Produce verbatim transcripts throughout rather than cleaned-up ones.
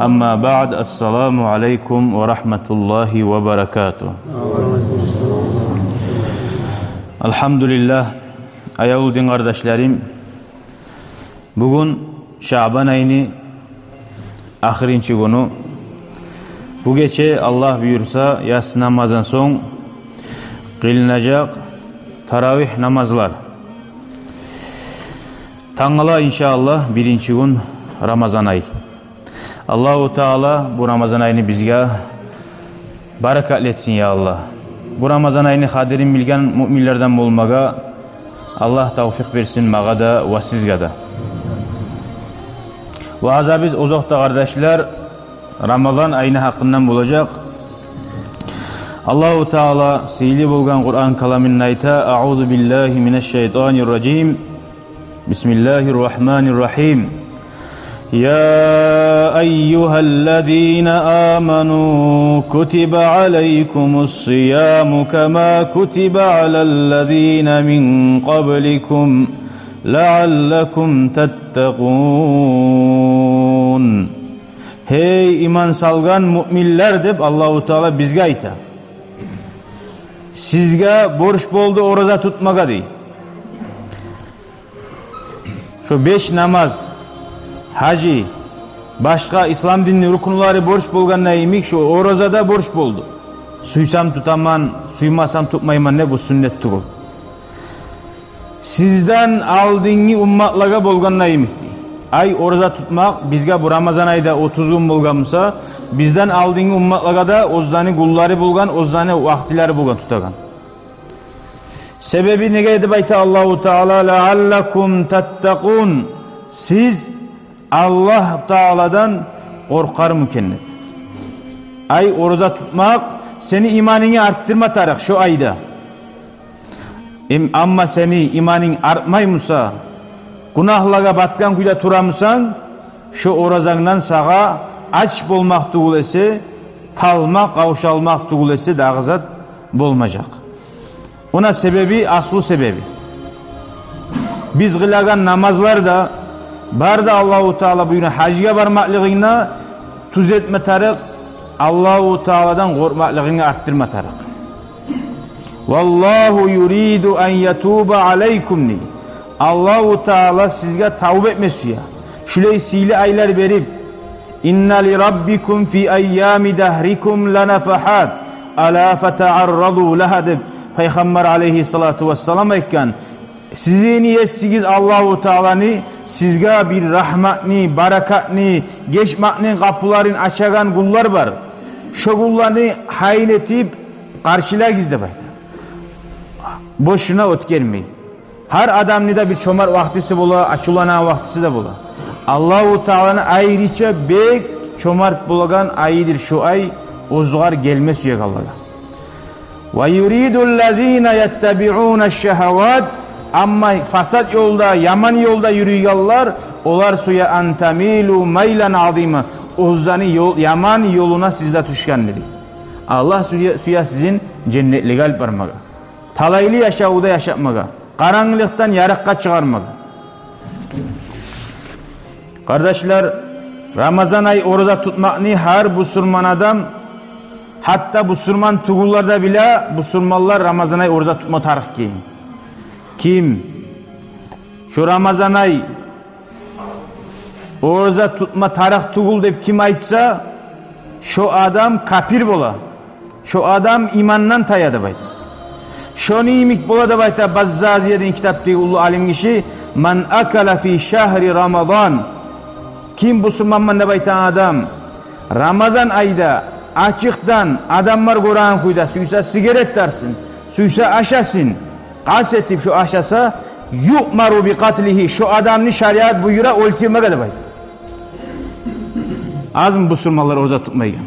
Амма баъд, ассаламу алейкум ва рагьматуллагьи ва баракатугь. Алгьамдулиллагь, аявлу дин къардашларым, бугюн Шаъбан айны ахырынчы гюню. Бу гече, Аллагь буюрса, яссы намаздан сонг къылынажакъ таравигь намазлар. Тангала, иншааллагь, биринчи гюн Рамазан ай. Аллагьу Таала бу Рамазан айны бизге баракатлы этсин, я Аллагь. Бу Рамазан айны къадирин билген муъминлерден болмагъа Аллагь тавфикъ берсин магъа да ва сизге де. Ваазабыз озокъда, къардашлар, Рамазан айны гьакъындан болажакъ. Аллагьу Таала сыйлы болгъан Къуран каламында айта: «Аъузу биллагьи минаш шайтанир ражим. Бисмиллагьир рагьманир рагьим. Я айюгьаллазина аману, кутиба алайкумус сияму кама кутиба алаллазина мин къабликум, лаъаллакум таттакъун». Гьей, иман салгъан муъминлер, деп Аллагьу Таала бизге айта. Сизге борч болду ораза тутмагъа, дей. Шо беш намаз, гьажи, башгъа ислам динни рукнлары борч болгъанда йимик, шо ораза да борч болду. Сюйсем тутаман, сюймесем тутмайман деп, бу сюннет тюгюл. Сизден алдынгъы умматлагъа болгъанда йимик, дей. Ай, ораза тутмакъ бизге бу Рамазан айда отуз гюн болгъан буса, бизден алдынгъы умматлагъа да оьзлени гюнлери болгъан, оьзлени вакътилери болгъан тутагъан. Себеби неге деп айта Аллагьу Таала: «Лаъаллакум таттакъун». Сиз Аллагь Тааладан къоркъармы экен деп. Ай, ораза тутмакъ сени иманынгны артдырма тарыкъ шо айда. Эм, амма сени иманынг артмай буса, гюнагьлагъа батгъан кюйде тура бусанг, шо оразангдан сагъа ач болмакъ тюгюл эсе, талма, къавшалмакъ тюгюл эсе, дагъы зат болмажакъ. Она себеби, аслу себеби. Биз къылагъан намазлар да, бары да Аллагьу Таала буюргъан гьажгъа бармакълыгъынгны тюзетме тарыкъ, Аллагьу Тааладан къоркъмакълыгъынгны артдырма тарыкъ. «Валлагьу юриду ан ятуба алайкум», – дей. Аллагьу Таала сизге тавба этме сюе. Шулай сыйлы айлар берип, «Инна ли раббикум фи айями дагьрикум ланафагьат, ала фатагьарразу лагьа», – деп Пайхаммар алайгьиссалату вассалам айтгъан. Сизин есигиз Аллагьу Тааланы сизге бир рагьматны, баракатны, гечмекни къапуларын ачагъан гюнлер бар. Шо гюнлени гьайын этип къаршылагъыз деп айта. Бошуна оьтгермей. Гьар адамны да бир чомарт вакътиси бола, ачувланагъан вакътиси де бола. Аллагьу Тааланы айрыча бек чомарт болагъан айыдыр шо ай, оьзюгер гелме сюегенлеге. «Ва юриду ллазина яттабиуна шшагьават», амма фасат ёлда, яман ёлда юрюйгенлер, олар сюе, «ан тамилу майлан азима», оьзлени ёл, яман ёлуна сиз де тюшгенни, дей. Аллагь сюе, сюе сизин женнетлеге алып бармагъа, талайлы яшавда яшатмагъа, къарангылыкъдан ярыкъгъа чыгъармагъа. Къардашлар, Рамазан ай ораза тутмакъны гьар бусурман адам, гьатта бусурман тюгюллер де биле, бусурманлар Рамазан ай ораза тутма тарыкъ экен. Ким шо Рамазан ай ораза тутма тарыкъ тюгюл деп ким айтса, шо адам капир бола. Шо адам имандан тая деп айта. Шону йимик бола деп айта Баззазия деген китапдагъы уллу алим гиши: «Ман акала фи шагьри Рамадан». Ким бусурманман деп айтагъан адам Рамазан айда ачыкъдан адамлар гёреген кюйде сюйсе сигарет тартсын, сюйсе ашасын, къаст этип шо ашаса, «юъмару би къатлигьи», шо адамны шариат буюра оьлтюрмеге деп айта. Азмы бусурманлар ораза тутмайгъан?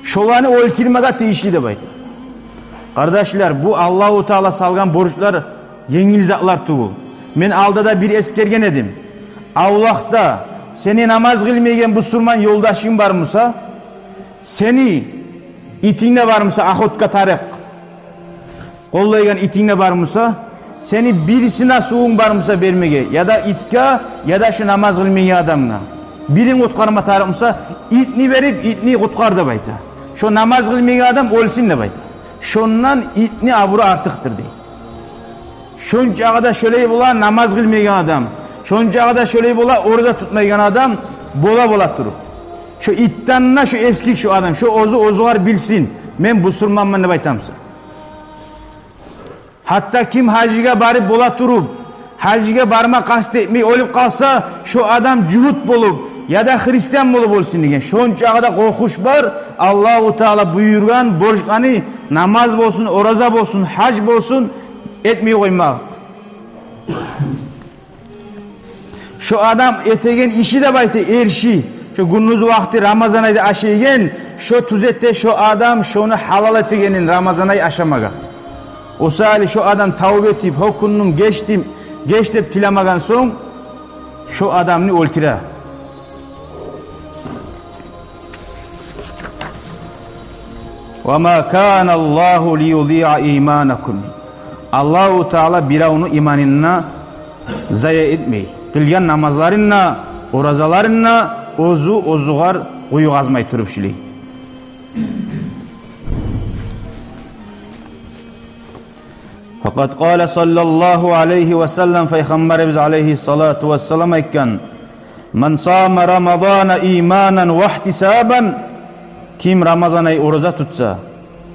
Шоланы оьлтюрмеге тийишли деп айта. Къардашлар, бу Аллагьу Таала салгъан борчлар енгил затлар тюгюл. Мен алда да бир эсгерген эдим. Авлакъда сени намаз къылмайгъан бусурман ёлдашынг бар буса, сени итинг де бар буса, охотгъа тарыкъ къоллайгъан итинг де бар буса, сени бирисине сувунг бар буса бермеге, яда итге, яда шо намаз къылмайгъан адамгъа. Бирин къутгъарма тарыкъ буса, итни берип, итни къутгъар деп айта. Шо намаз къылмайгъан адам оьлсюн деп айта. Шондан итни абуру артыкъдыр дей. Шончакъы да шолай бола намаз къылмайгъан адам, шончакъы да шолай бола ораза тутмайгъан адам, бола-бола туруп. Шо итден де шо эсгик шо адам, шо оьзю оьзюгер билсин, мен бусурманман деп айта буса. Гьатта ким гьажгъа барып бола туруп, гьажгъа барма къаст этмей оьлюп къалса, шо адам жугьут болуп, яда христиан болуп оьлсюн деген. Шончакъы да къоркъуш бар Аллагьу Таала буюргъан борчланы, намаз болсун, ораза болсун, гьаж болсун, этмей къоймакъ. Шо адам этеген иши деп айта, эрши. Шо гюндюз вакъти Рамазан айда ашайгъан, шо тюзете шо адам шону гьалал этегенин Рамазан ай ашамагъа. О саялы шо адам тавба этип, гьёкюндюм, гечдим, геч деп тилемеген сонг, шо адамны оьлтюре. «Ва ма кана Аллагьу лиюдиа иманакум». Аллагьу Таала биревню иманын да зая этмей. Къылгъан намазларын да, оразаларын да оьзю оьзюгер къую къазмай туруп шулай. Факъад къала саллаллагьу алайгьи ва саллам, Пайхаммарыбыз алайгьиссалату вассалам айтгъан: «Ман сама Рамадана иманан ва ихтисабан», ким Рамазан ай ораза тутса,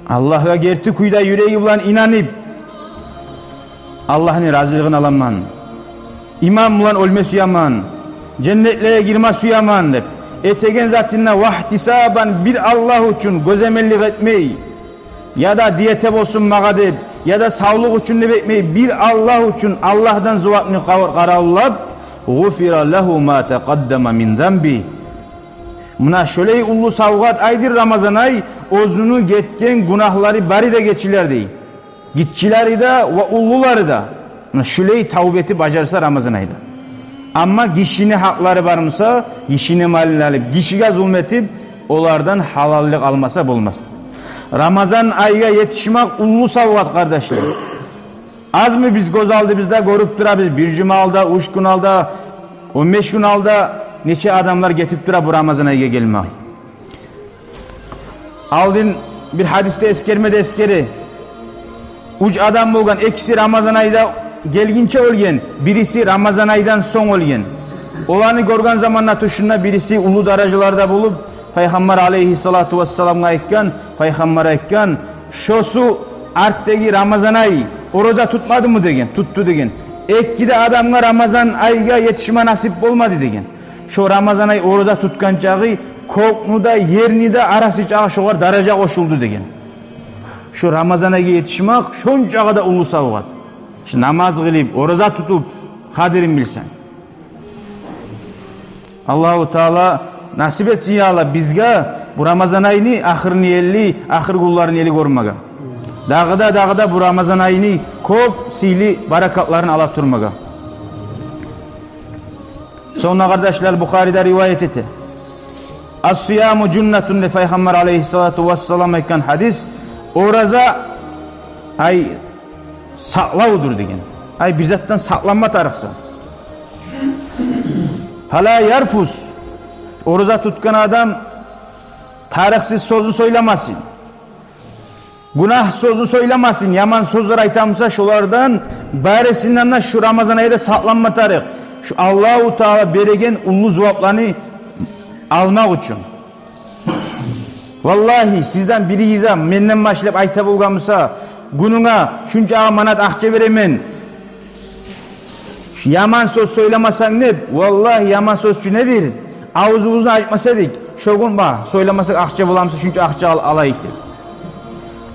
Аллагьгъа герти кюйде юреги булан инанып, Аллагьны разилигин аламан, иман булан оьлме сюемен, женнетлеге гирме сюемен деп, этеген затында ва ихтисабан, бир Аллагь учун гёземеллик этмей, яда диете болсун магъа деп, яда савлукъ учун деп этмей, бир Аллагь учун, Аллагьдан зувапны къа-, къаравуллап, «гъуфира лагьу ма такъаддама мин занби». Муна шолай уллу савгъат айдыр Рамазан ай, оьзюню гетген гюнагьлары бары да гечилер дей. Гиччилери де ва уллулары да. Муна шулай тавба этип бажарса Рамазан айда. Амма гишини гьакълары бар буса, гишини малын алып, гишиге зулму этип, олардан гьалаллыкъ алмаса болмас. Рамазан айгъа етишмек уллу савгъат, къардашлар. Азмы биз гёз алдыбызда гёрюп турабыз, бир жума алда, уьч гюн алда, он беш гюн алда нече адамлар гетип тура бу Рамазан айгъа гелмей. Алдын бир гьадисде эсгерме де эсгере. Уьч адам болгъан, экиси Рамазан айда гелгинче оьлген, бириси Рамазан айдан сонг оьлген. Оланы гёрген заманда тюшюнде бириси уллу даражаларда болуп, Пайхаммар алайгьиссалату вассаламгъа айтгъан, Пайхаммар айтгъан: «Шосу артдагъы Рамазан ай ораза тутмадымы?» – деген. «Тутду», – деген. «Эки де адамгъа Рамазан айгъа етишме насип болмады», – деген. Шо Рамазан ай ораза тутгъан чагъы кёкню де, ерни де арасы чагъы шогъар даража къошулду деген. Шо Рамазан айгъа етишмек шончагъы да уллу савгъат. Шо намаз къылып, ораза тутуп, къадирин билсенг. Аллагьу Таала насип этсин, я Аллагь, бизге бу Рамазан айны ахырын елли, ахыр гюнлерин елли гёрмеге. Дагъы да, дагъы да бу Рамазан айны кёп сыйлы баракатларын ала турмагъа. Сонг да, къардашлар, Бухариде риваят эте. «Ас-сияму жуннатун», – деп Пайхаммар алайгьиссалату вассалам айтгъан гьадис. Ораза, ай, сакълавдур деген. Ай, бир затдан сакъланма тарыкъсан. «Фала ярфус». Ораза тутгъан адам тарыкъсыз сёзню сёйлемесин. Гюнагь сёзню сёйлемесин, яман сёзлер айта буса, шолардан барысындан да шу Рамазан айда сакъланма тарыкъ. Шу Аллагьу Таала береген уллу зувапланы алмакъ учун. Валлагьи, сизден биригиз де менден башлап айта болгъан буса, гюнюнге шунча манат акъча беремен, шу яман сёз сёйлемесенг деп, валлагьи, яман сёз чю недир? Авзубузну ачмас эдик. Шо гюн, ба, сёйлемесек акъча боламса, шунча акъча ал-, алайыкъ деп.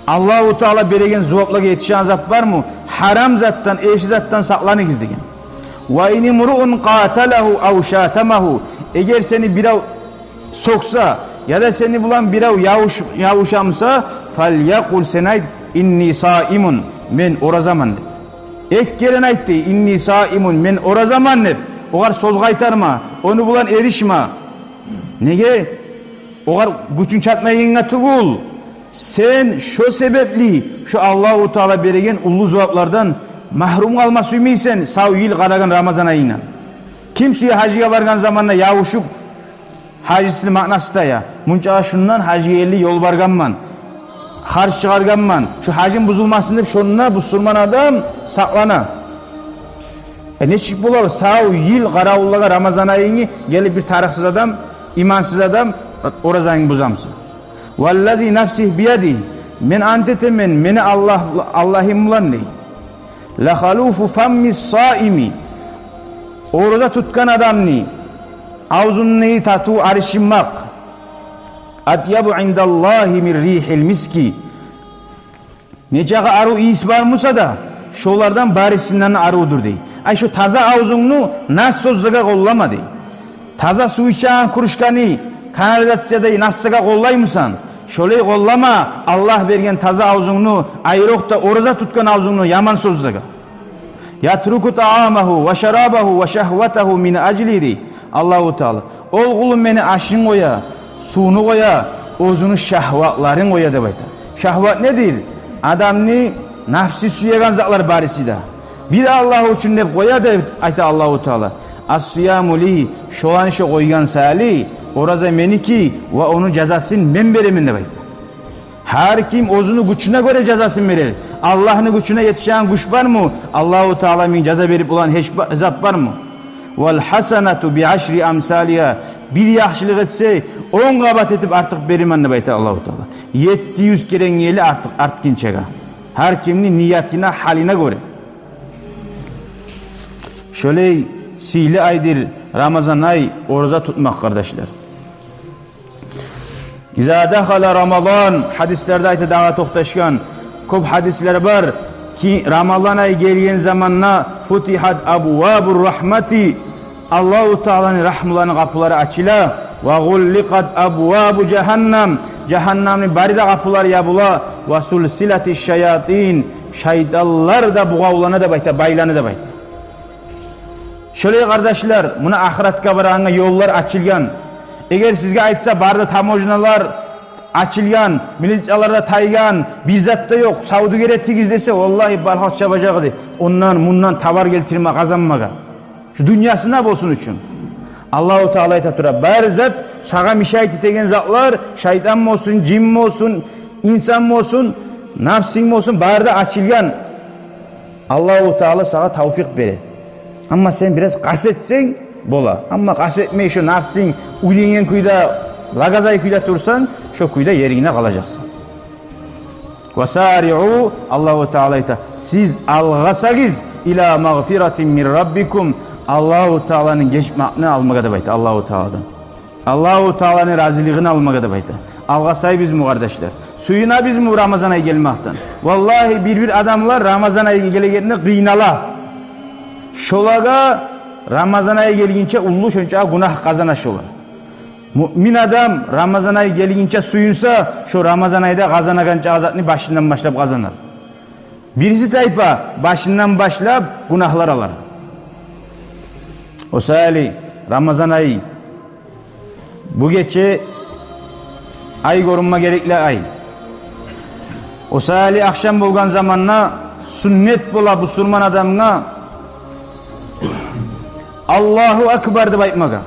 Аллагьу Таала береген зуваплагъа етишеген зат бармы? Гьарам затдан, эрши затдан сакъланыгъыз деген. «Ва ин имруун къаталагьу ав шатамагьу». Эгер сени бирев сёксе, яда сени булан бирев явуш-, явуша буса, «фалякъул», сен айт: «Инни саимун», мен оразаман деп. Эки керен айт дей: «Инни саимун», мен оразаман деп. Огъар сёз къайтарма, ону булан эришме. Неге? Огъар гючюнг чатмайгъангъа тюгюл. Сен шо себепли шо Аллагьу Таала береген уллу зуваплардан магьрюм къалма сюймейсен сав йыл къарагъан Рамазан айындан. Ким сюе гьажгъа баргъан заманда явушуп, Гьажисини маънасы да я. Мунчагъа шундан гьажгъа гелди, ёл баргъанман, харж чыгъаргъанман, шу гьажим бузулмасын деп, шонда бусурман адам сакълана. Э, нечик болар, сав йыл къаравуллагъан Рамазан айынгны, гелип бир тарыкъсыз адам, имансыз адам оразангны бузамыса? Валлази нафси биядигьи, мен ант этемен мени Аллагь, Аллагьым булан, дей. Лахалуфу фамми саими, ораза тутгъан адамны авзундагъы татыв, арышынмакъ, атъябу индаллагьи мин ригьил миски. Нечакъы арив ийис бар буса да, шолардан барысындан аривдюр, дей. Ай, шо таза авзунгну нас созагъа къоллама, дей. Таза сув ичеген кружканы канализацияда насагъа къоллаймысан, шолай къоллама Аллагь берген таза авзунгну, айрокъда ораза тутгъан авзунгну яман созагъа. Ятруку таамагьу ва шарабагьу ва шагьватагьу мин ажли, дей Аллагьу Таала. Ол къулум мени ашын къоя, сувну къоя, оьзюню шагьватларын къоя, деп айта. Шагьват недир? Адамны нафси сюеген затлар барысы да. Бир Аллагь учун деп къоя, деп айта Аллагьу Таала. Ас-сияму ли, шоланы шо къойгъан саялы, ораза меники ва ону жазасын мен беремен, деп айта. Гьар ким оьзюню гючюне гёре жазасын берер. Аллагьны гючюне етишеген гюч бармы? Аллагьу Таала мен жаза берип болагъан гьеч ба-, зат бармы? Вал хасанату би ашри амсалигьа. Бир яхшылыкъ этсе, он къабат этип артыкъ беремен, деп айта Аллагьу Таала. Етти юз керен гели артыкъ, артгъынчагъа. Гьар кимни ниятына, гьалына гёре. Шолай сыйлы айдыр Рамазан ай ораза тутмакъ, къардашлар. Иза дахала Рамадан, гьадислерде айта дагъы токъташгъан, кёп гьадислер бар ки, Рамадан ай гелген заманда футихат абвабур рагьмати, Аллагьу Тааланы рагьмуларыны къапулары ачыла, ва гъулликъат абвабу жагьаннам, жагьаннамны бары да къапулары ябула, ва сулсилатиш шаятин, шайтанлар да бугъавлана деп айта, байлана деп айта. Шолай, къардашлар, муна ахыратгъа барагъангъа ёллар ачылгъан. Эгер сизге айтса, бары да таможнялар ачылгъан, милициялар да тайгъан, бир зат да ёкъ, савдюгер этигиз десе, валлагьи, балгьалт чабажакъ эди ондан-мундан тавар гелтирме, къазанмагъа. Шу дюньясына болсун учун. Аллагьу Таала айта тура, бары зат сагъа мешать этеген затлар, шайтан болсун, жин болсун, инсан болсун, нафсинг болсун, бары да ачылгъан. Аллагьу Таала сагъа тавфикъ бере. Амма сен бираз къаст этсенг бола. Амма къаст этмей, шо нафсинг уьйренген кюйде, лагазай кюйде турсанг, шо кюйде еринге къалажакъсан. Ва сариу, Аллагьу Таала айта, сиз алгъасагъыз, ила магъфиратин мин раббикум, Аллагьу Тааланы гечмекни алмагъа деп айта, Аллагьу Тааладан. Аллагьу Тааланы разилигин алмагъа деп айта. Алгъасайбызмы, къардашлар? Сююнебизми Рамазан ай гелмекден? Валлагьи, бир-бир адамлар Рамазан ай гелегенде къыйнала. Шолагъа Рамазан ай гелгинче уллу шонча гюнагь къазана шолар. Муъмин адам Рамазан ай гелгинче сююнсе, шо Рамазан айда къазанагъан чакъы затны башындан башлап къазанар. Бириси тайпа башындан башлап гюнагьлар алар. О саялы Рамазан ай, бу гече ай гёрюнме герекли ай. О саялы ахшам болгъан заманда сюннет бола бусурман адамгъа «Аллагьу акбар» деп айтмагъа.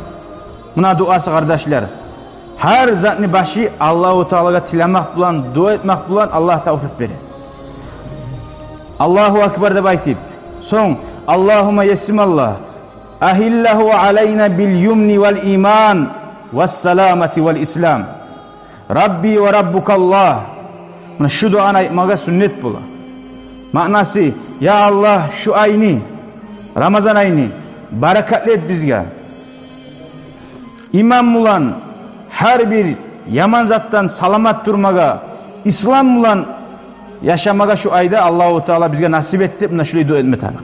Муна дуасы, къардашлар. Гьар затны башы Аллагьу Таалагъа тилемек булан, дуа этмек булан Аллагь тавфикъ бере. «Аллагьу акбар» деп айтып, сонг: «Аллагьумма», есим Аллагь, «агьиллагьу алайна бил юмни вал иман вас саламати вал ислам. Рабби ва раббукаллагь». Муна шу дуаны айтмагъа сюннет бола. Маънасы: «Я Аллагь, шу айны, Рамазан айны баракатлы эт бизге. Иман булан, гьар бир яман затдан саламат турмагъа, ислам булан яшамагъа шу айда Аллагьу Таала бизге насип эт», – деп муна шулай дуа этме тарыкъ.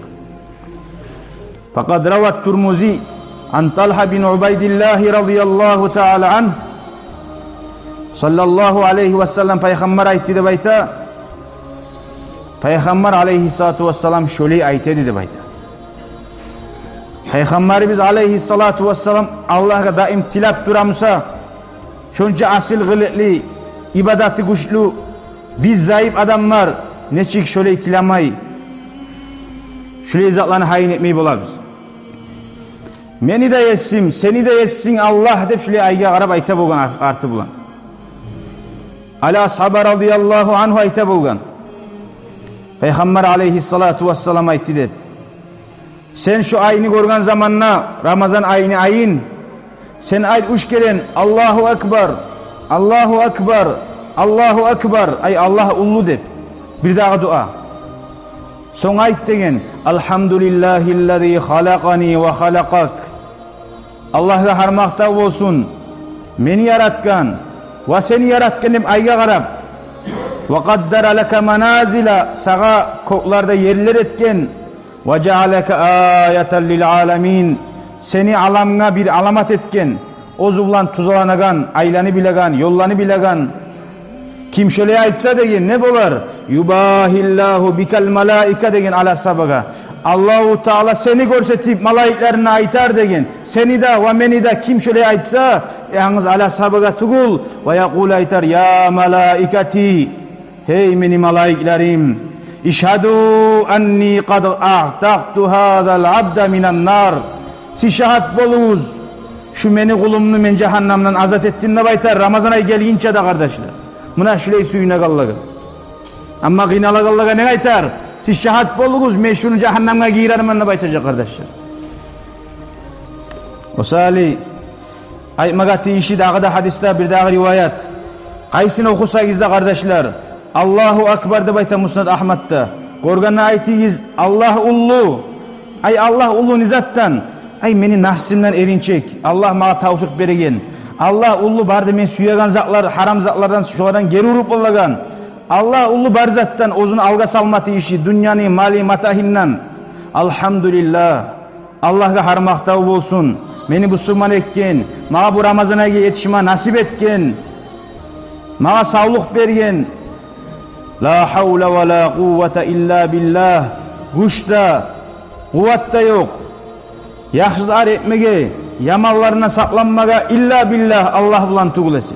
Факъад рава ат-Турмузи ан Талгьа бин Убайдиллагьи радияллагьу таала ангь, саллаллагьу алайгьи ва саллам, пайхаммар айтды деп айта. Пайхаммар алайгьиссалату вассалам шолай айта эди деп айта. Пайхаммарыбыз алайгьиссалату вассалам Аллагьгъа даим тилеп турамыса, шонча асил къылыкълы, ибадаты гючлю, биз зайып адамлар нечик шолай тилемей, шолай затланы гьайын этмей болабыз? «Мени де Есим, сени де Есинг Аллагь», — деп шулай айгъа къарап айта болгъан ар-, арты булан. Али асгьаба радияллагьу ангьу айта болгъан: «Пайхаммар алайгьиссалату вассалам айтды», — деп. «Сен шу айны гёрген заманда, Рамазан айны айын, сен айт уьч керен: „Аллагьу акбар, Аллагьу акбар, Аллагьу акбар, ай Аллагь уллу“, — деп. Бир дагъы дуа. Сонг айт деген: „Алгьамдулиллагьиллази халакъани ва халакъак“. Аллагьгъа гьар макътав болсун, мени яратгъан ва сени яратгъан», — деп айгъа къарап. «Ва къаддара лака маназила», сагъа кёклерде ерлер этген. «Ва жаалака аятан лил аламин», сени аламгъа бир аламат этген, оьзю булан тузаланагъан, айланы билеген, ёлланы билеген. Ким шолай айтса деген, не болар? «Юбагьиллагьу бикал малаика», — деген Али асгьабагъа. «Аллагьу Таала сени гёрсетип, малайиклерине айтар», — деген. Сени де ва мени де ким шолай айтса, янгыз Али асгьабагъа тюгюл, «ва якъул», айтар: «Я малаикати, гьей мени малайиклерим, ишгьаду анни къад аътакъту гьазал абда минан нар. Сиз шагьат болугъуз, шу мени къулумну мен жагьаннамдан азат этдим», — деп айтар, Рамазан ай гелгинче де, къардашлар. Муна шулай сююнегенлеге. Амма къыйналагъанлагъа не айтар? «Сиз шагьат болугъуз, мен шуну жагьаннамгъа гийирермен», — деп айтажакъ, къардашлар. О саялы айтмагъа тийишли дагъы да гьадисде бир дагъы риваят. Къайсын охусагъыз да, къардашлар, «Аллагьу акбар» деп айта Муснад Агьмадда. Гёргенде айтыгъыз: «Аллагь уллу. Ай Аллагь уллу не затдан? Ай мени напсымдан эринчек. Аллагь магъа тавфикъ берген. Аллагь уллу, бары да мен сюеген затлар, гьарам затлардан, шолардан гери уруп болагъан. Аллагь уллу бары затдан, оьзюн алгъа салма тийишли, дюньяны, малы, матагьындан. Алгьамдулиллагь. Аллагьгъа гьар макътав болсун. Мени бусурман этген, магъа бу Рамазан айгъа етишме насип этген, магъа савлукъ берген. Ла гьавла ва ла къуввата илла биллагь. Гюч де, къуват да ёкъ яхшылар этмеге, яманларындан сакъланмагъа, илла биллагь, Аллагь булан тюгюл эсе.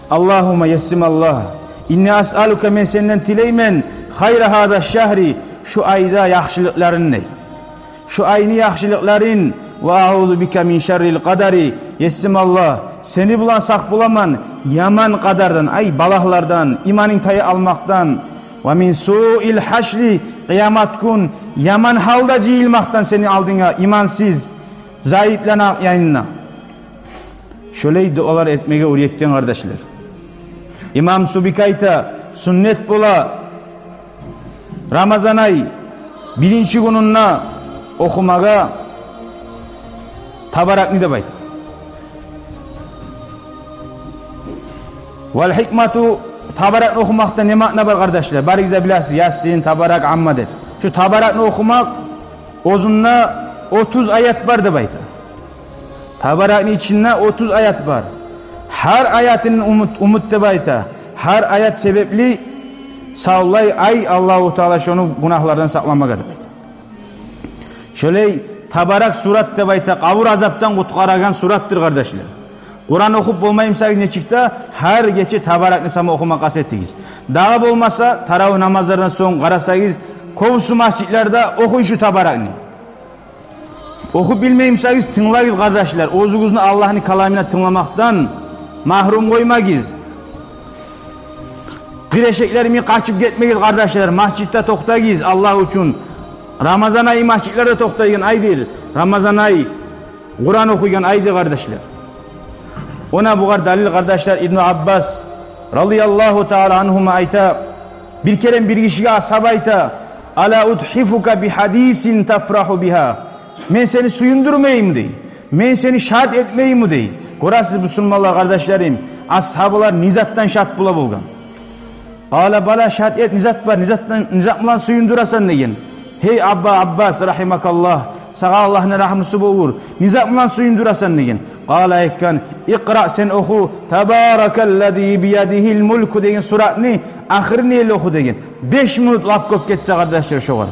Аллагьумма, Есим Аллагь, инни асъалука, мен сенден тилеймен, хайра гьаза шагьри, шу айда яхшылыкъларын, дей. Шу айны яхшылыкъларын, ва аъузу бика мин шаррил къадари, Есим Аллагь, сени булан сакъ боламан яман къадардан, ай, балагьлардан, иманынг тая алмакъдан, ва мин суил гьашри, къыямат гюн яман гьалда жыйылмакъдан сени алдынга, имансыз, зайыпланы янына. Шолай дуалар этмеге уьйретген, къардашлар. Имам Субки айта, суннат бола Рамазан ай биринчи гюнюнде охумагъа Табаракны деп айта. Вал гьикмату, Табаракны охумакъда не маъна бар, къардашлар? Барыгъыз да билесиз, Ясин, Табарак, Амма деп. Шу Табаракны охумакъ, оьзюнде отуз аят бар деп айта. Табаракны ичинде отуз аят бар. Гьар аятындан умут, умут деп айта. Гьар аят себепли савлай ай Аллагьу Таала шону гюнагьлардан сакъламагъа деп айта. Шолай Табарак сурат деп айта, къабур азапдан къутгъарагъан суратдыр, къардашлар. Къуран охуп болмаймысагъыз нечик де, гьар гече Табаракны сама охума къаст этигиз. Дагъы болмаса, таравигь намазлардан сонг къарасагъыз, кёбюсю межитлерде охуй шу Табаракны. Охуп билмеймисагъыз, тынглагъыз, къардашлар. Оьзюгюзню Аллагьны каламына тынгламакъдан магьрюм къоймагъыз. Къыр эшеклер йимик къачып гетмегиз, къардашлар. Межитде токътагъыз Аллагь учун. Рамазан айы межитлерде токътайгъан айдыр. Рамазан ай Къуран охуйгъан айдыр, къардашлар. Она бугъар далил, къардашлар, Ибну Аббас радияллагьу таала ангьума айта, бир керен бир гишиге асгьаба айта: «Ала удгьикука би гьадисин тафрагьу бигьа?» Мен сени сююндюрмейимми, дей. Мен сени шат этмейимми, дей. Гёресиз, бусурманлар, къардашларым, асгьабалар не затдан шат бола болгъан. Къала бала, шат эт, не зат бар, не затдан, не зат булан сююндюресен деген. Гьей Абба Аббас, рагьимакаллагь, сагъа Аллагьны рагьмусу болур, не зат булан сююндюресен деген. Къала, айтгъан: «Икъра, сен оху, Табаракаллази биядигьил мулку деген суратны ахырын оху», — деген. Беш минут лап кёп гетсе, къардашлар, шогъар.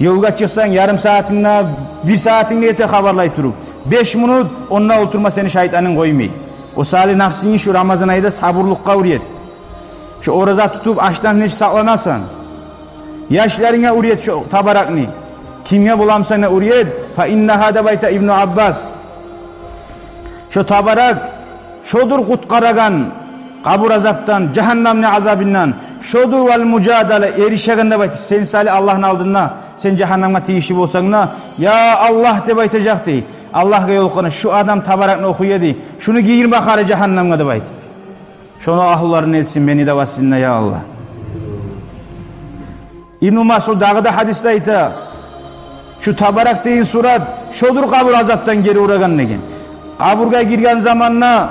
Ёлгъа чыкъсанг, ярым сагьатынг да, бир сагьатынг да гете хабарлай туруп. Беш минут онда олтурма сени шайтанынг къоймай. О саялы напсынгны шу Рамазан айда сабурлукъгъа уьйрет. Шу ораза тутуп, ашдан нечик сакъланасан? Яшларынга уьйрет шу Табаракны. Кимге боламысан да уьйрет, Фа иннагьа, деп айта Ибну Аббас, шо табарак шодур къутгъарагъан къабур азапдан, жагьаннамны азабындан, шодур вал мужадала, эришеген деп айта. Сен сали Аллагьны алдында, сен жагьаннамгъа тийишли болсанг да, я Аллагь деп айтажакъ дей. Аллагьгъа ёлукъгъанда, шу адам табаракны охуй эди, шуну гийирме гьари жагьаннамгъа деп айта. Шону агьлуларын этсин мени де ва сизин де, я Аллагь. Ибну Масъуд дагъы да гьадисде айта, шу табарак деген сурат шодур къабур азапдан гери урагъан деген. Къабургъа гирген заманда,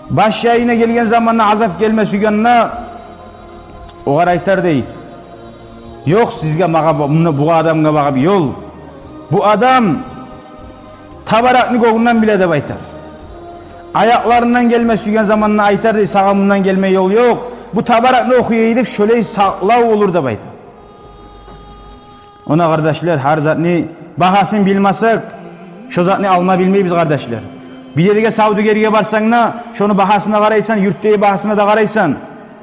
баш янына гелген заманда, азап гелме сюйгенде, огъар айтар дей: «Ёкъ сизге, магъа, бу, муна бу адамгъа багъып ёл. Бу адам табаракны гёгюнден биле», — деп айтар. Аякъларындан гелме сюйген заманда айтар дей: «Сагъа мундан гелме ёл ёкъ. Бу табаракны охуй эди», — деп, шолай сакълав болур деп айтар. Она, къардашлар, гьар затны багьасын билмесек, шо затны алма билмейбиз, къардашлар. Бир ерге, савдюгерге барсанг да, шону багьасына къарайсан, юртдагъы багьасына да къарайсан,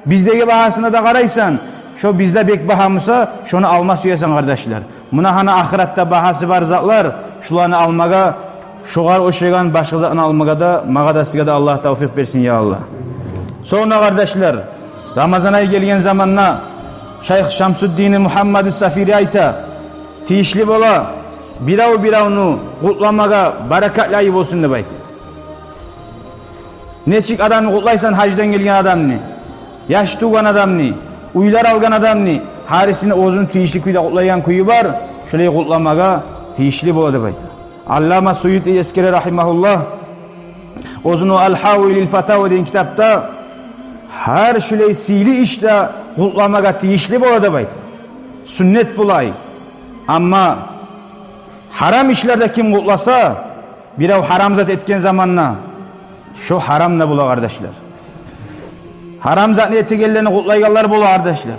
биздеги багьасына да къарайсан. Шо бизде бек багьа буса, шону алма сюесен, къардашлар. Муна гьана ахыратда багьасы бар затлар, шуланы алмагъа, шогъар ошайгъан башгъа затны алмагъа да магъа да, сизге де Аллагь тавфикъ берсин, я Аллагь. Сонг да, къардашлар, Рамазан ай гелген заманда шайх Шамсуддини Мугьаммади Сафири айта, тийишли бола бирев-биревню къутламагъа, баракатлы ай болсун деп айта. Нечик адамны къутлайсан, гьаждан гелген адамны, яш тувгъан адамны, уьйлер алгъан адамны, гьарисин оьзюню тийишли кюйде къутлайгъан кюю бар, шолай къутламагъа тийишли бола деп айта. Аллама Суюти эсгере, рагьимагьуллагь, оьзюню «Ал-Гьави лил-Фатава» деген китапда, гьар шулай сыйлы ишде къутламагъа тийишли бола деп айта. Сюннет бола ай. Амма гьарам ишлерде ким къутласа, бирев гьарам зат этген заманда, шо гьарам да бола, къардашлар. Гьарам затны этегенлени къутлайгъанлар бола, къардашлар.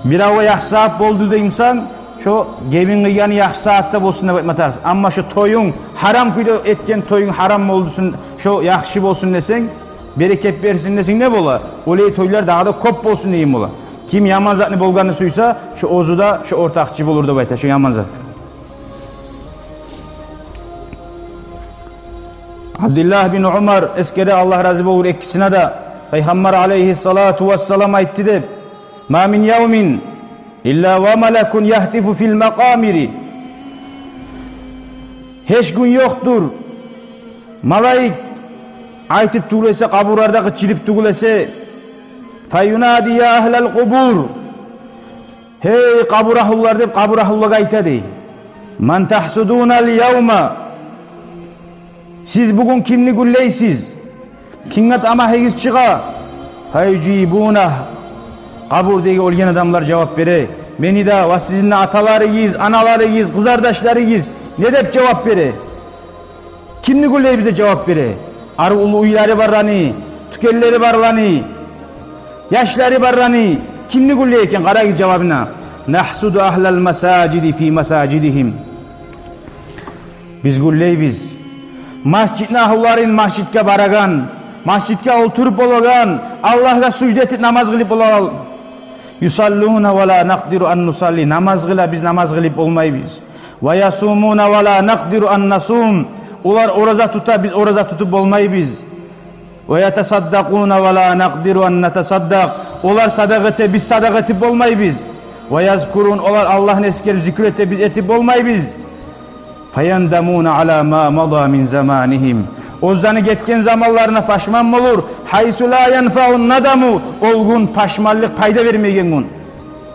Биревге яхшы сагьат болду деймисен, шо гебин къыйгъаны яхшы сагьатда болсун деп айтма тарыкъсан. Амма шо тоюнг, гьарам кюйде этген тоюнг гьарам болдусун, шо яхшы болсун десенг, берекет берсин десенг, не бола? Олай тойлар дагъы да кёп болсун деген бола. Ким яман затны болгъанны сюйсе, шо оьзю де шо ортакъчы болур деп айта шо яман затгъа. Абдуллагь бин Умар эсгере, Аллагь рази болур экисине де, Пайхаммар алайгьиссалату вассалам айтды деп: «Ма мин явмин илла ва малакун ягьтифу фил макъабири». Гьеч гюн ёкъдур, малайик айтып тюгюл эсе, къабурларда къычырып тюгюл эсе, «Фаюнади я агьлал къубур». «Гьей къабур агьлулар», — деп къабур агьлулагъа айта дей. «Ман тагьсудуна ал-явма?» Сиз бугюн кимни гюллейсиз? Кимге тамагьыгъыз чыгъа? «Фаюжибуна». Къабурдагъы оьлген адамлар жавап бере. Мени де ва сизин де аталарыгъыз, аналарыгъыз, къызардашларыгъыз, не деп жавап бере? Кимни гюллейбиз деп жавап бере? Ары уллу уьйлери барланы, тюкенлери барланы, яшлары барланы. Кимни гюллей экен? Къарагъыз жавабына. «Нагьсуду агьлал масажиди фи масажидигьим». Биз гюллейбиз масжитни агьлуларын, масжитге барагъан, масжитге олтуруп болагъан, Аллагьгъа сужда этип, намаз къылып болагъан. «Юсаллуна ва ла накъдиру ан нусалли». Намаз къыла, биз намаз къылып болмайбыз. «Ва ясумуна ва ла накъдиру ан насум». Олар ораза тута, биз ораза тутуп болмайбыз. «Ва ятасаддакъуна ва ла накъдиру ан натасаддакъ». Олар садагъа эте, биз садагъа этип болмайбыз. «Ва язкурун», олар Аллагьны эсгерип, зикр эте, биз этип болмайбыз. «Фаяндамуна ала ма мада мин заманигьим». Оьзлени гетген заманларына пашман болур. «Гьайсу ла янфаун надаму». Ол гюн пашманлыкъ пайда бермейген гюн.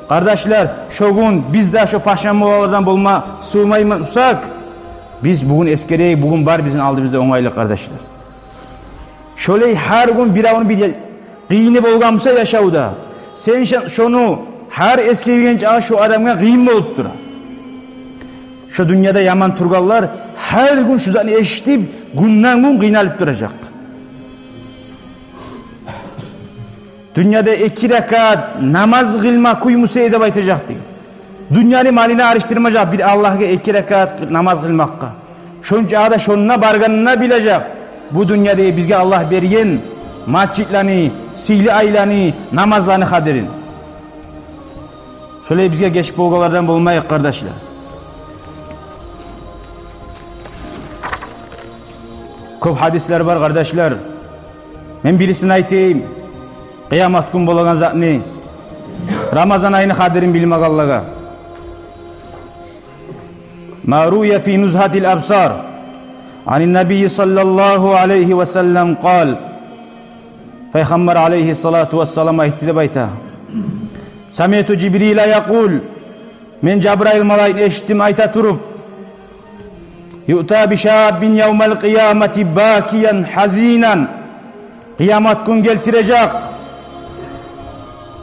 Къардашлар, шо гюн биз де шо пашман болагъанлардан болма сюймеймисек, биз бугюн эсгерейик, бугюн бар бизин алдыбызда онгайлыкъ, къардашлар. Шолай гьар гюн биревню бир къыйыны болгъан буса яшавда, сен ша-, шону гьар эсгерген чагъы шо адамгъа къыйын болуп тура. Шо дюньяда яман тургъанлар гьар гюн шо затны эшитип, гюнден-гюн къыйналып туражакъ. Дюньяда эки ракаат намаз къылма кюй буса эди деп айтажакъ дей. Дюньяны малын алышдырмажакъ бир Аллагьгъа эки ракаат намаз къылмакъгъа. Шончагъы да шонда баргъанында билежек. Бу дюньяда бизге Аллагь берген масжитлени, сыйлы айланы, намазланы къадирин. Шолай бизге геч болгъанлардан болмайыкъ, къардашлар. Кёп гьадислер бар, къардашлар. Мен бирисин айтайым. Къыямат гюн болагъан затны, Рамазан айны къадирин билмагъанлагъа. ما روي في نزهة الأبصار عن النبي صلى الله عليه وسلم قال. Пайхаммар алайгьиссалату вассалам айтды деп айта: سمعت جبريل يقول. Мен Жабрайыл малайикни эшитдим айта туруп: يؤتى بشاب يوم القيامة باكيا حزينا. Къыямат гюн гелтирежек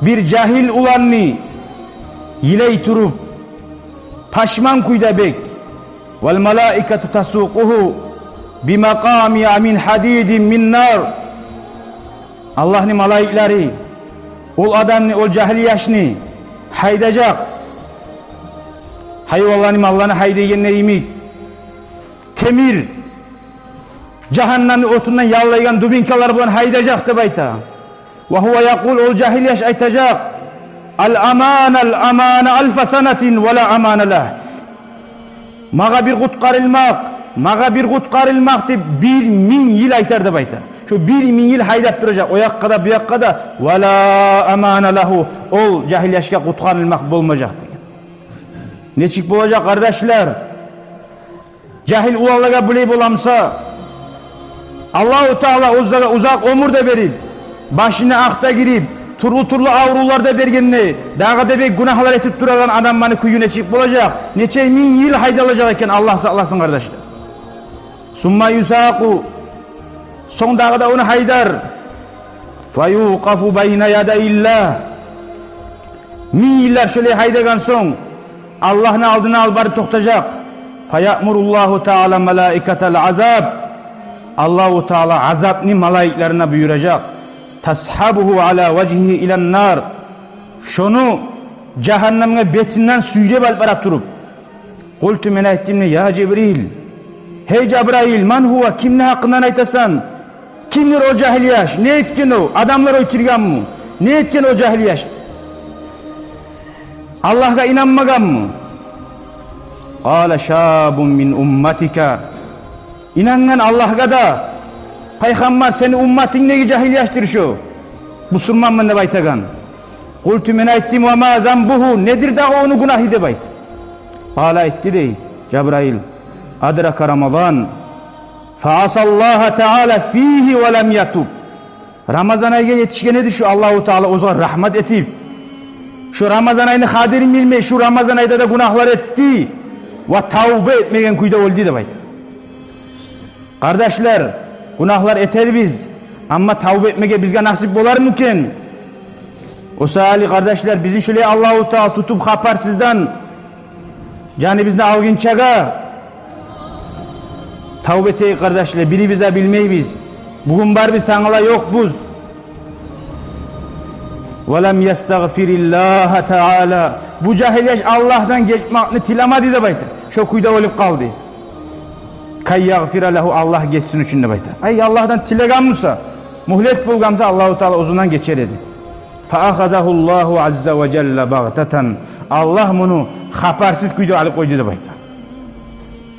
бир жагьил уланны йылай туруп, пашман кюйде бек. والملائكة تسوقه بمقامع من حديد من نار. Аллагьны малайиклери ол адамны, ол жагьил яшны гьайдажакъ. Гьайванланы, малланы гьайдайгъанда йимик, темир, жагьаннамны отундан яллайгъан дубинкалар булан гьайдажакъ деп айта. وهو يقول, ол жагьил яш айтажакъ: الأمان، الأمان، ألف سنة ولا أمان له. Магъа бир къутгъарылмакъ, магъа бир къутгъарылмакъ деп бир минг йыл айтар деп айта. Шо бир минг йыл гьайдап туражакъ, о якъгъа да, бу якъгъа да, ولا أمان له, ол жагьил яшгъа къутгъарылмакъ болмажакъ деген. Нечик болажакъ, къардашлар? Жагьил уланлагъа булай боламса, Аллагьу Таала оьзлеге узакъ оьмюр де берип, башына акъ да гирип, тюрлю-тюрлю аврувлар да бергенде, дагъы да бек гюнагьлар этип турагъан адамланы кюю нечик болажакъ? Нече минг йыл гьайдалажакъ экен, Аллагь сакъласын, къардашлар. ثم يساق, сонг дагъы да ону гьайдар. فيوقف بين يدي الله. Минг йыллар шолай гьайдагъан сонг, Аллагьны алдына алып барып токътажакъ. فيأمر الله تعالى ملائكة العذاب. Аллагьу Таала азапны малайиклерине буюражакъ. تسحبه على وجهه إلى النار. Шону жагьаннамгъа бетинден сюйреп алып бара туруп. قلت, мен айтдым дей: يا جبريل, гьей Жабрайыл, من هو, кимни гьакъындан айтасан? Кимдир о жагьил яш? Не этген о? Адамлар оьлтюргенми? Не этген о жагьил яш? Аллагьгъа инанмагъанмы? قال: شاب من أمتك. Инангъан Аллагьгъа да, Пайхаммар, сени умматынгдагъы жагьил яшдыр шо, бусурманман деп айтагъан. قلت, мен айтдым: وما ذنبه, недир дагъы ону гюнагьы деп айтдым. قال, айтды дей Жабрайыл: أدرك رمضان فعصى الله تعالى فيه ولم يتب. Рамазан айгъа етишген эди шо, Аллагьу Таала оьзюне рагьмат этип, шо Рамазан айны къадирин билмей, шо Рамазан айда да гюнагьлар этди ва тавба этмеген кюйде оьлдю деп айта. Къардашлар, гюнагьлар этербиз, амма тавба этмеге бизге насип болармы экен? О саялы, къардашлар, бизин шолай Аллагьу Таала тутуп хабарсыздан жаныбызны алгъынчагъа тавба этейик, къардашлар, бирибиз де билмейбиз. Бугюн барбыз, тангала ёкъбуз. ولم يستغفر الله تعالى. Бу жагьил яш Аллагьдан гечмекни тилемеди деп айта. Шо кюйде оьлюп къалды. كي يغفر له, Аллагь гечсин учун деп айта. Ай, Аллагьдан тилеген буса, мюгьлет болгъан буса, Аллагьу Таала оьзюнден гечер эди. فأخذه الله عز وجل بغتة. Аллагь муну хабарсыз кюйде алып къойду деп айта.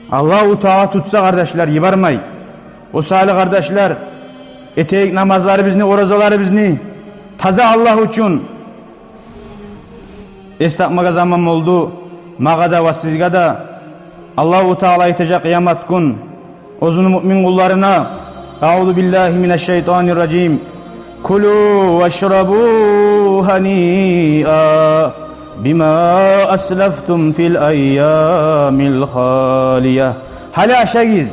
Аллагьу Таала тутса, къардашлар, йибермей. О саялы, къардашлар, этейик намазларыбызны, оразаларыбызны таза Аллагь учун. Эс тапмагъа заман болду магъа да ва сизге де. Аллагьу Таала айтажакъ къыямат гюн оьзюню муъмин къулларына: أعوذ بالله من الشيطان الرجيم. كلوا واشربوا هنيئا بما أسلفتم في الأيام الخالية. Гьали ашагъыз,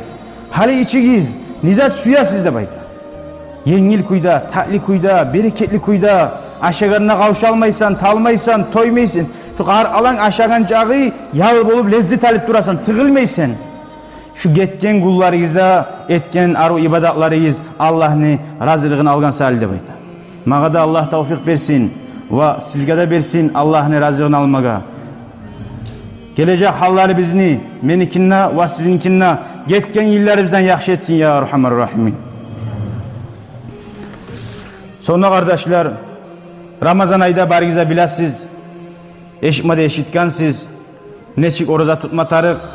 гьали ичигиз, не зат сюесиз деп айта. Енгил кюйде, татли кюйде, берекетли кюйде, ашагъанына къавшалмайсан, талмайсан, тоймайсан. Шо къар алан ашагъан чагъы ял болуп леззет алып турасан, тыгъылмайсан. Шо гетген гюнлеригизде этген арив ибадатларыгъыз Аллагьны разилигин алгъан саялы деп айта. Магъа да Аллагь тавфикъ берсин ва сизге де берсин Аллагьны разилигин алмагъа. Гележек гьалларыбызны, меникин де ва сизинкин де, гетген йылларыбыздан яхшы этсин, я Архамар Рахимин. Сонг да, къардашлар, Рамазан айда барыгъыз да билесиз, эшитме де эшитгенсиз, нечик ораза тутма тарыкъ.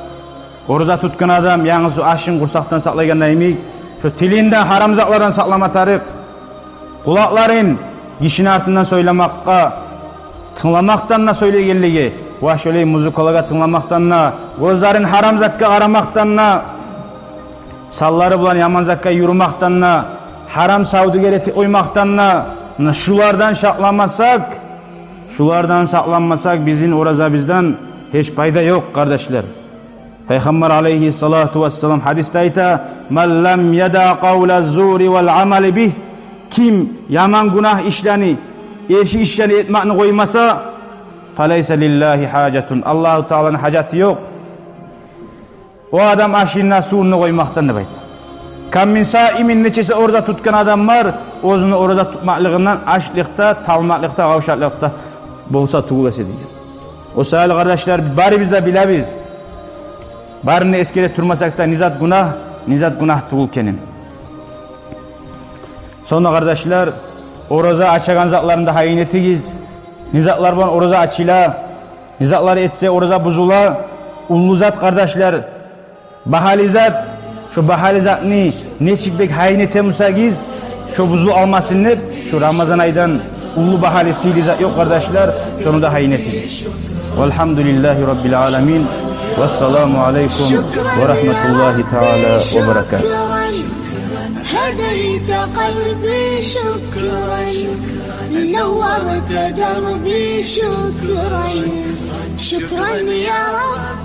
Ораза тутгъан адам янгыз ашын къурсакъдан сакълайгъанда йимик, Шо тилин де гьарам затлардан сакълама тарыкъ. Къулакъларын гишини артындан сёйлемекге, тынгламакъдан да сёйлегенлеге, ва шолай музыкалагъа тынгламакъдан да, гёзлерин гьарам затгъа къарамакъдан да, санлары булан яман затгъа юрюмекден де, гьарам савдюгер этип къоймакъдан да, муна шулардан сакъланмасакъ, шулардан сакъланмасакъ, бизин оразабыздан гьеч пайда ёкъ, къардашлар. Пайхаммар алайгьиссалату вассалам гьадисде айта: «Ман лам ядаъ къавла ззури вал амала бигь». Ким яман гюнагь ишлени, эрши ишлени этмекни къоймаса, «фалайса лиллагьи гьажатун», Аллагьу Тааланы гьажаты ёкъ о адам ашын да, сувун да къоймакъдан, деп айта. «Кам мин саимин», нечесе ораза тутгъан адам бар, оьзюню ораза тутмакълыгъындан ачлыкъда, талмакълыкъда, къавшакълыкъда болса тюгюл эсе, деген. О саялы, къардашлар, барыбыз да билебиз, барын да эсгере турмасакъ да, не зат гюнагь, не зат гюнагь тюгюл экенин. Сонг да, къардашлар, ораза ачагъан затларын да гьайын этигиз. Не затлар булан ораза ачыла, не затлар этсе ораза бузула. Уллу зат, къардашлар, багьалы зат. Шо багьалы затны нечик бек гьайын эте бусагъыз, шо бузулуп къалмасын деп, шо Рамазан айдан уллу багьалы, сыйлы зат ёкъ, къардашлар. Шону да гьайын этигиз. Валгьамдулиллагьи раббил аламин. Вассаламу алайкум ва рагьматуллагьи таала ва баракатугь. هديت قلبي شكرا، نورت دربي شكرا، شكرا يا رب.